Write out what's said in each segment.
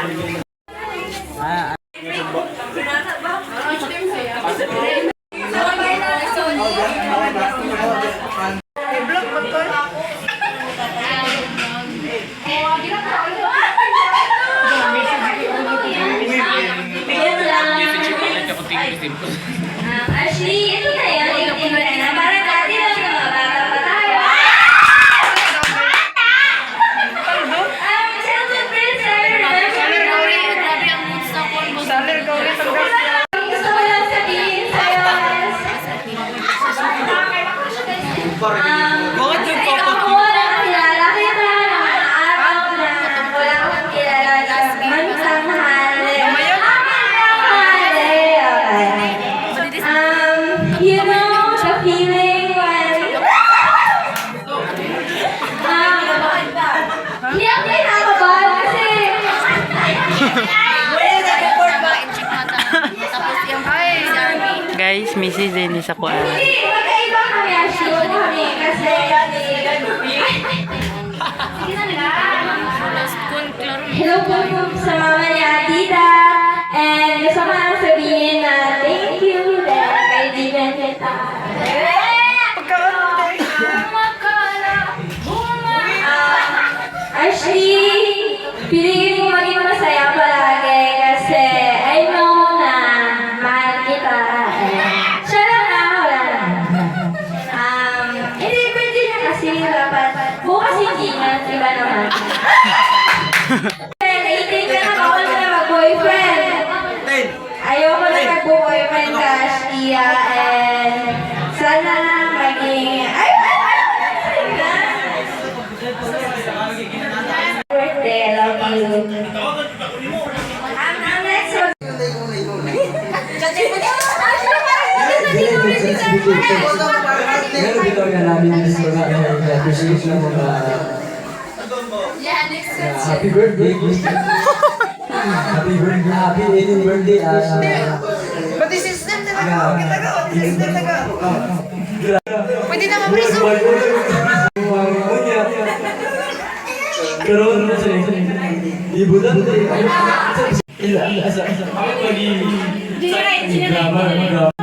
Yun lang. Ashley, ito na yun. 18 ka na. Parang dati lang yung mga bata pa tayo. Childhood friends, I remember. Gusto ko lang sabihin sa'yo is, ako nakilala kita ng mga araw na wala akong kilala sa mantanghali. Mantanghali! Okay. You know the feeling when hindi ako kinakabahan kasi Guys, Mrs. Dennis ako ah. Hindi, magkaiba kami, Ashley. Kami kasi hello po po sa mama niya, tita. And gusto ko lang sabihin na thank you dahil kaibigan kita. Ashley, piliin mo maging masaya palagi kasi I know na mahal kita. And siya lang ah, wala na. Hindi, pwede niya kasi dapat bukas hindi na, iba naman. 18 ka na, bawal ka na mag-boyfriend. Ayoko na mag-boyfriend ka, Ashley, ah, and sana maging. Ay! Ay! Ay! Birthday, I love you. Ang next one. Meron dito nga namin gusto na appreciation mo na happy birthday. Happy birthday, happy 18th birthday. But this is them talaga. Okay, taga. This is them talaga. Pwede na mapriso. Karon na siya. Ibutan ila asa asa magi grammar grammar.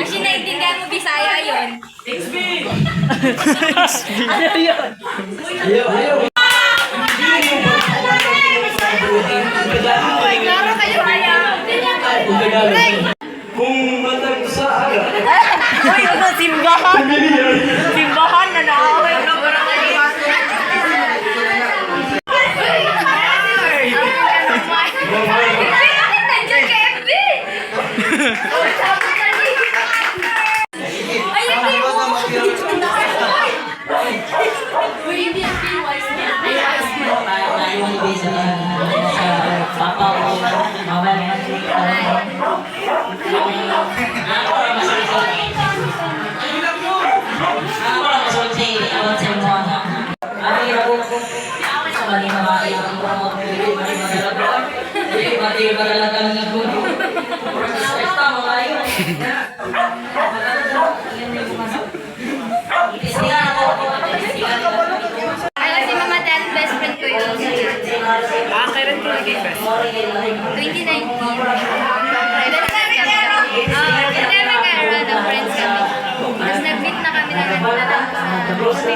Actually, naiintindihan mo Bisaya yun. Ayaw, ayaw. Ay, klaro kayo. Kung Tagalog. Kung matag sa aga. Uy, ano, simbahan! Simbahan na naaway. Bakit nandiyan ka, FB? Ay, hindi mo! Sa papa ko, mama ko. Ano, si Mama Del, best friend ko yun. Ah, kailan ko naging best? 2019. Pandemic era, na-friends kami. Tapos nag-meet na kami na nandun na ako sa.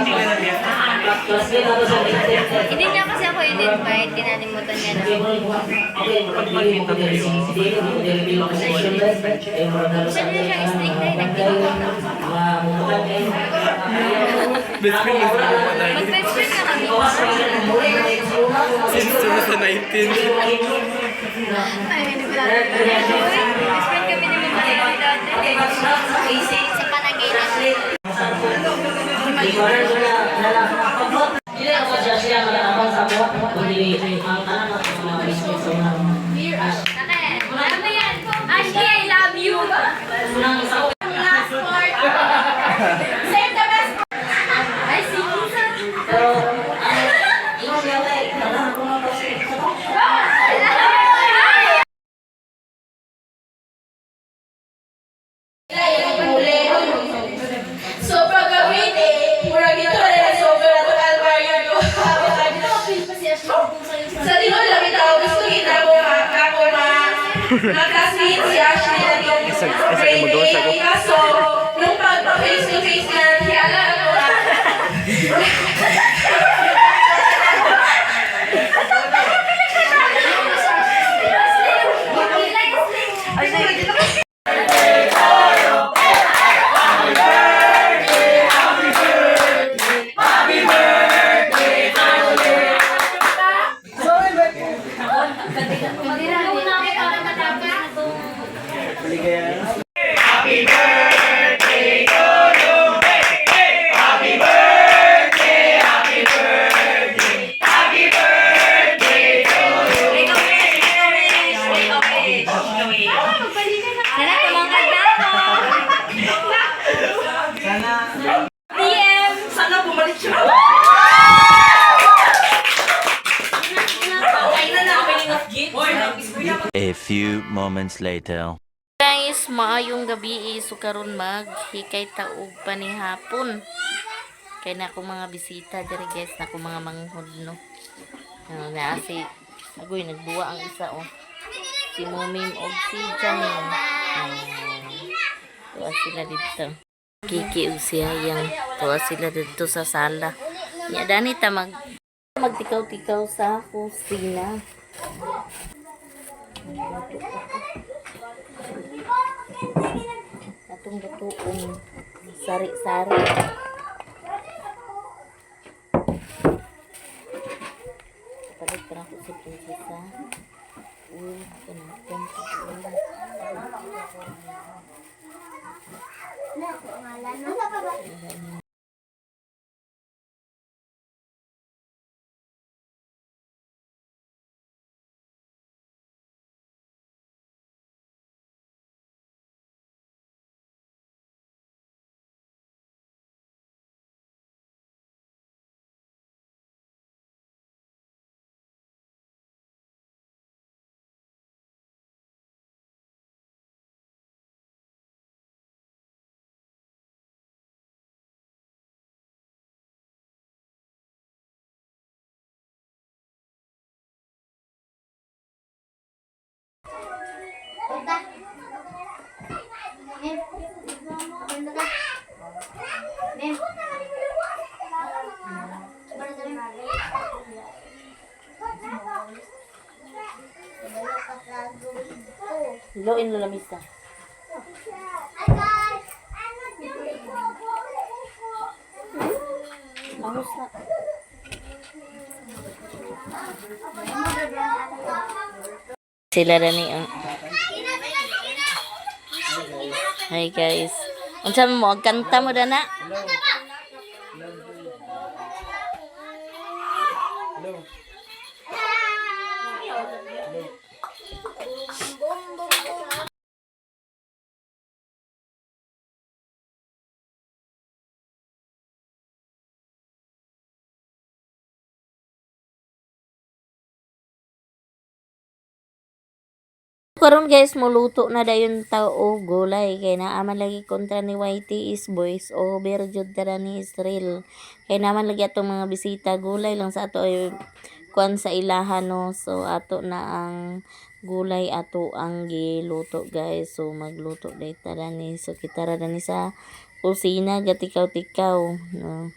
Hindi niya kasi ako in-invite, kinalimutan niya na. Masyado na siyang strict na, nag-TikTok na ako. Best friend mo sa Mag-best friend na kami. Since 2019. Ay, hindi ko alam. Best friend kami ni Mama Del dati. Sa Panaginip. Nake, ano yan? Ashley, I love you! Last part. Save the best part. Ay, sige sa. So pag gawin eh, murag ito na lang sobra na itong albaryo. Sa tinuod lang bitaw, gusto gid ako ako ma ma-classmate si Ashley na yung grade 8. Kaso, nung pag face to face na, hiyala ako na. Make a wish! Make a wish! Make a wish! Sana tumangkad na ako! DM! Sana bumalik siya. A few moments later. Guys, maayong gabi eh. So karon mag hikay taog pa ni hapon. Kay na akong mga bisita diri, guys, na akong mga manghod, no. Ano na si agoy, nagbuwa ang isa, oh. Si Mumim og si Jamin. Tuwa sila dito. Kiki ug si Hayang. Tuwa sila dito sa sala. Nya dani ta magtikaw-tikaw sa kusina. Atong batuong sari-sari. Palit pa na ako sa prinsesa. Uy, kanang Loin mo lamisa. Bangus na. Sila na ni ang. Hi, guys. Unsa mo kanta mo dana? Karon, guys, moluto na dayon ta og gulay kay naa man lagi kontra ni YT is voice over jud tara ni Israel. Kay naman lagi atong mga bisita, gulay lang sa ato ay kuan sa ilaha, no. So ato na ang gulay ato ang giluto, guys. So magluto day tara ni. So kita ra ni sa kusina gatikaw-tikaw, no.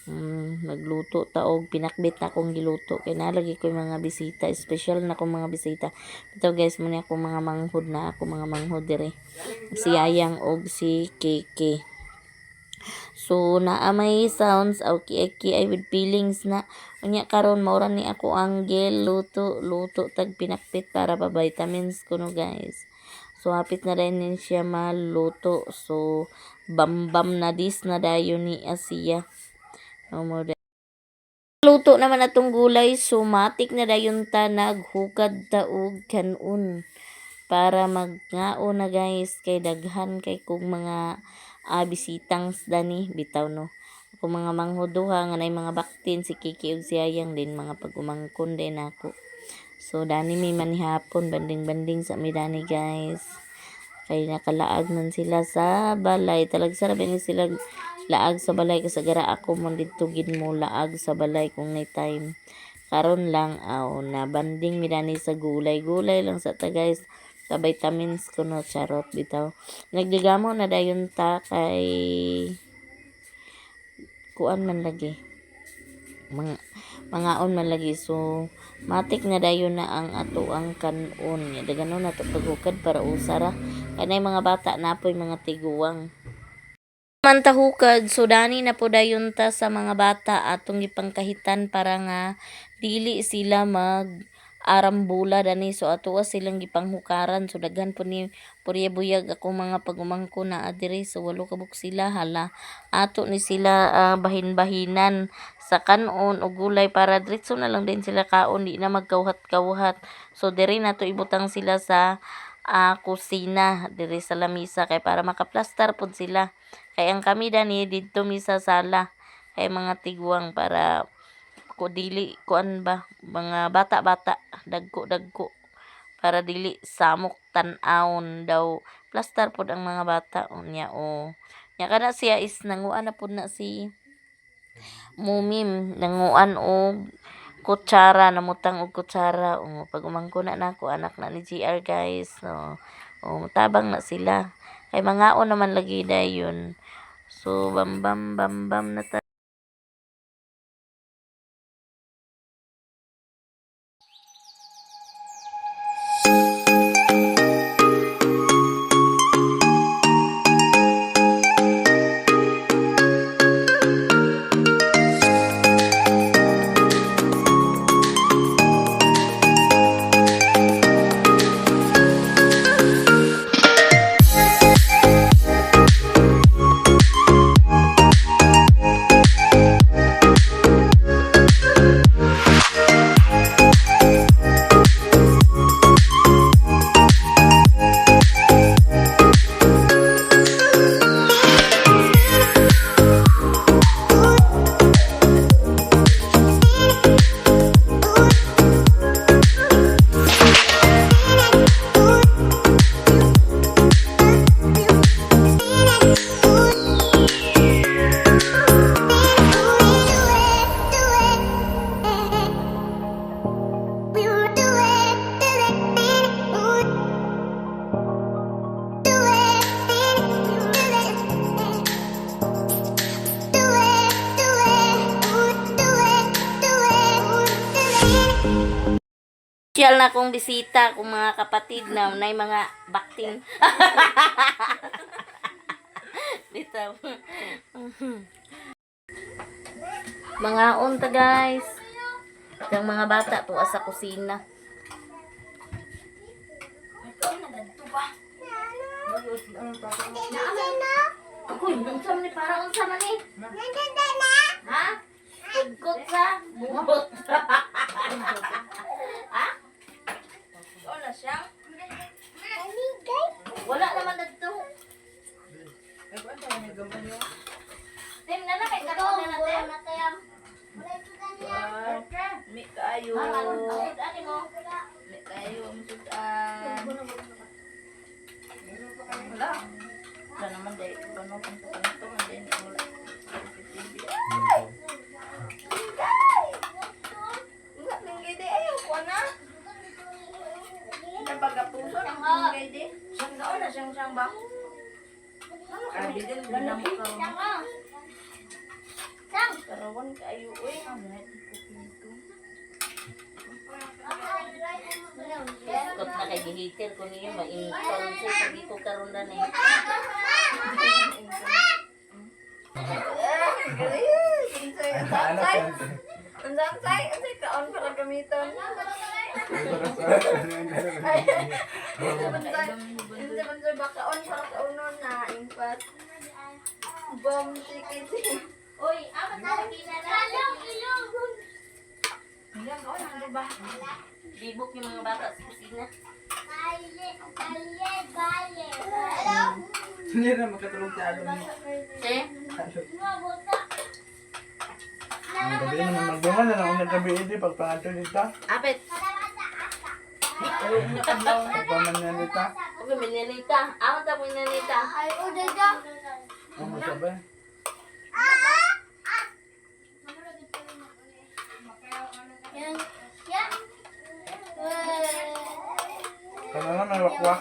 Magluto ta og pinakbit na akong giluto kay nalagi ko yung mga bisita, special na akong mga bisita. Ito, guys, muna akong mga manghod na ako mga manghod dire. Si Yayang og si Kiki. So naa may sounds aw ki ay with feelings na unya karon maura ni ako ang luto luto tag pinakbit para pa vitamins kuno, guys. So hapit na rin ni siya maluto. So bambam na dis na dayon ni Asiya. Mo Luto naman atong gulay, sumatik na dayon ta naghukad ta og kanon para magngaon na, guys, kay daghan kay kog mga bisitang dani bitaw, no. Ako mga manghuduha nga nay mga baktin si Kiki ug si Ayang din mga pag-umangkon din ako. So dani mi manihapon banding-banding sa mi dani, guys. Kay nakalaag man sila sa balay. Talagsa ra ba ni sila laag sa balay kasagara ako man didto gid mo laag sa balay kung nay time. Karon lang aw na banding midani sa gulay. Gulay lang sa ta guys. Sa vitamins ko no, charot bitaw. Nagdigamo na dayon ta kay kuan man lagi. Mga mangaon man lagi, so matik na dayon na ang ato ang kanon. Nya daganon na to paghukad para usara kanay mga bata na poy mga tiguang. Man tahukad, so dani na po dayon ta sa mga bata atong gipangkahitan para nga dili sila mag arambula dani, so ato silang gipanghukaran, so daghan po ni purya buyag ako mga pagumangko na adiri, so walo ka buok sila, hala, ato ni sila bahin-bahinan sa kanon o gulay para diretso na lang din sila kaon, di na magkawhat-kawhat. So diri nato ibutang sila sa kusina diri sa lamisa kay para makaplastar pud sila, kay ang kami dani didto mi sa sala kay mga tigwang para ko dili kuan ba mga bata-bata dagko-dagko para dili samok tan-awon daw, plastar pod ang mga bata unya. O nya kana siya is nanguan na pod na si Mumim, nanguan og kutsara, namutang og kutsara. O pag umangko na nako, anak na ni GR guys, so o tabang na sila kay mangaon naman lagi dayon. So bam bam bam bam na ta. Social na akong bisita, akong mga kapatid na nay mga bakting. Dito. Mga unta guys. Yung mga bata tuwa sa kusina. Uy, unsa man ni, para unsa man ni? Ha? Tugkot sa buhot. Ha? Wala siya. Wala naman dito. Tim, na na kay karon na natin. Mi kaayo. Ah, anong ani mo? Mi kaayo ang sudan. Wala. Wala naman dahil kuno kung kanto man din wala. CCTV. Ay! Wala nang gede ayo ko na. Napagapuso nang gede. Siyang gaon na siyang siyang ba? Abi din na mo karon. Karawan kaayo oy. Kot na kay gihitir ko niyo maingon sa pag ko karon na ni. Unsay unsay kaon para gamiton? Unsay unsay ba kaon para kaunon na impat? Bomb chicken. Oy, amat na lagi na Bibok yung mga bata sa kusina. Hindi na makatulog sa alon mo. Eh? Ang gabi naman magdungan na lang gabi hindi pagpangato dito. Apit. Pagpaman na dito. Okay, minanita. Ako ta minanita. Ay, o, dada. Ang masabay. Yan. Yan. Kana na may wakwak.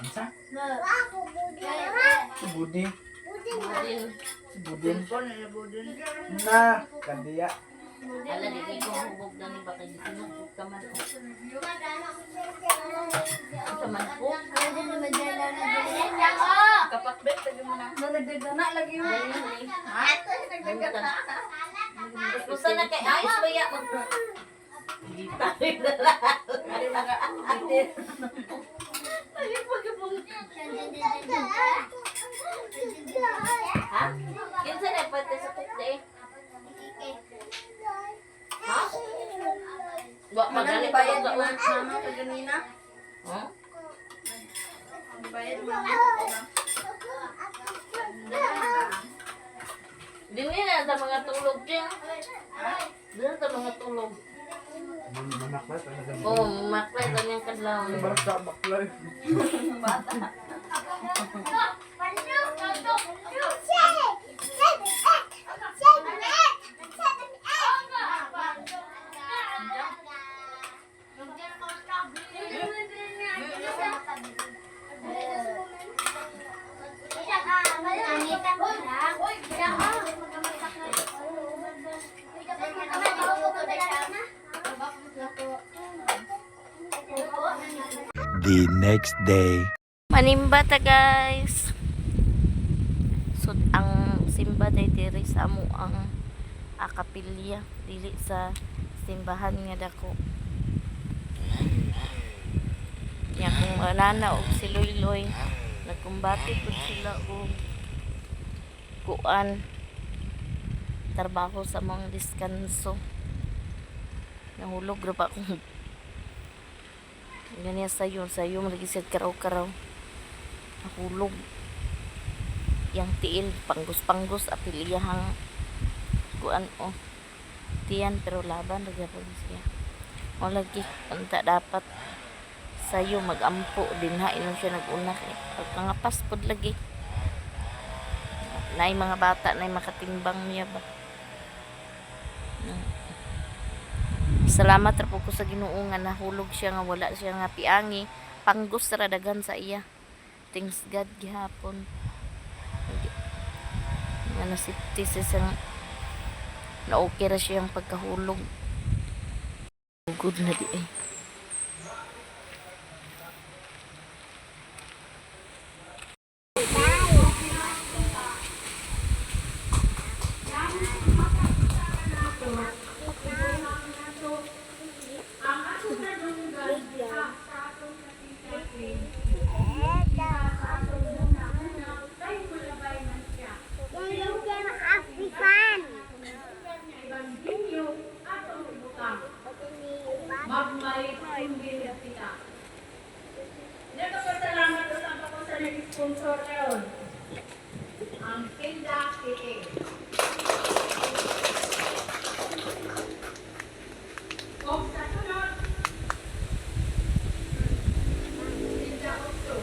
Unsa? Si Budi. Si Budin. Na, kandiya. Ala, di ko hubog na ni baka di sinugod ka man. Sa man po. Kapakbet, tayo mo na. Nalagdag na lagi yun. Gusto na kay ayos ba ya? Hindi tayo na lang. Ay, Ha? Kinsa na pwede sa kukde eh? Ha? Wa magalit Bayad ako ni sa mama kaganina. Huh? Bayad mama. Dili na sa mga tulog diyan. Dili na sa mga tulog. Manaklat talaga. Oo, maklay ta niyang kadlaw. Basta baklay. The next day. Manimba ta guys. So ang simba day diri sa amo ang akapilya dili sa simbahan nga dako. Nya kung nana og si Loyloy nagkumbate pud sila og kuan trabaho sa mga diskanso. Nahulog ra pa akong ganyan sayo sayo lagi siya karaw-karaw. Nahulog yang tiil panggus-panggus apil iyahang kuan o tiyan, pero laban ra gyapon siya o lagi unta dapat sayo magampo din ha inon siya naguna kay pagkangapas pod lagi naay mga bata naay makatimbang niya ba. Salamat ra po ko sa Ginoo nga nahulog siya nga wala siya nga piangi, panggus ra daghan sa iya. Thanks God gihapon nga nasipti siya sa na okay ra siyang pagkahulog. Good na di eh. Nagpapasalamat usab ako sa nag-sponsor karon. Ang Tilda AA. Og sa sunod, Tilda Okto.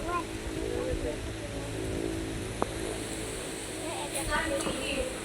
San Miguel.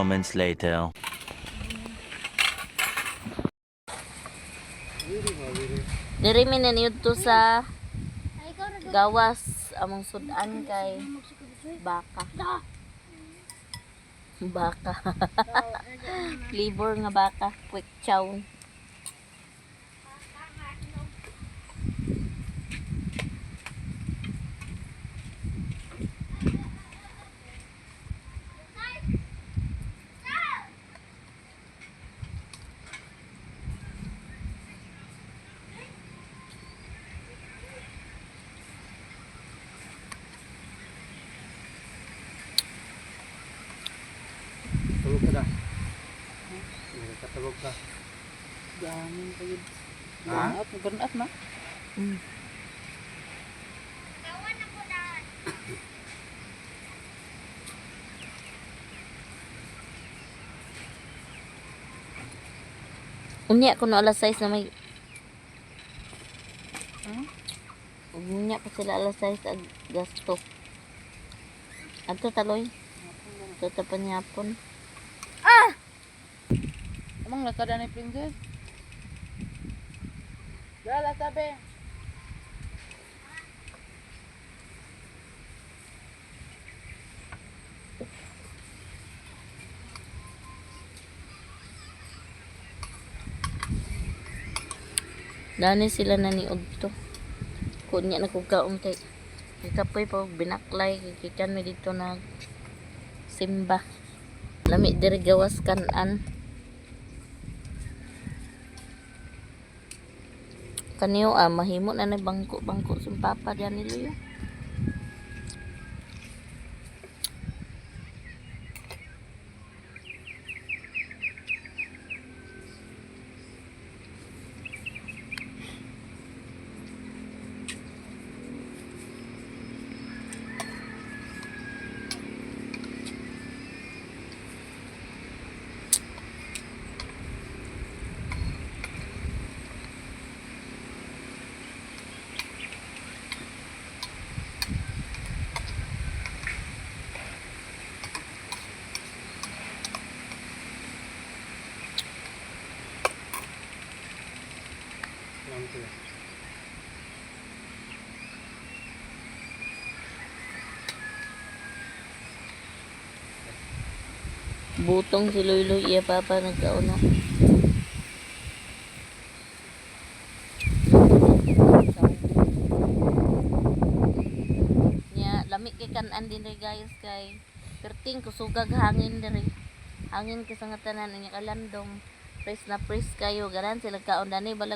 moments later. Diri mi naniud to sa gawas among sudan kay baka. Baka. Flavor nga baka. Quick chow. Tulog ka na. Katulog ka. Gamin kayo. Ha? Burn out ma. Unya kuno alas 6 na may. Unya pa sila alas 6 ag gasto. Adto taloy. Ato pa niyapon. Amang lasada ni princess. Dala lasabe. Dani sila naniod to. Kunya na kog kaon kay kapoy pa og binaklay kay gikan mi dito nag simba. Lami diri gawas kanan. Kaniyo ah mahimo na na bangko-bangko sa papa diyan nilo. Butong si Loyloy iya papa nagkaon no. Nya lami kay kanan din rin guys kay perting kusugag hangin diri. Hangin kay sa nga tanan nya kalandong. Press na press kayo garan sila kaon dani balag.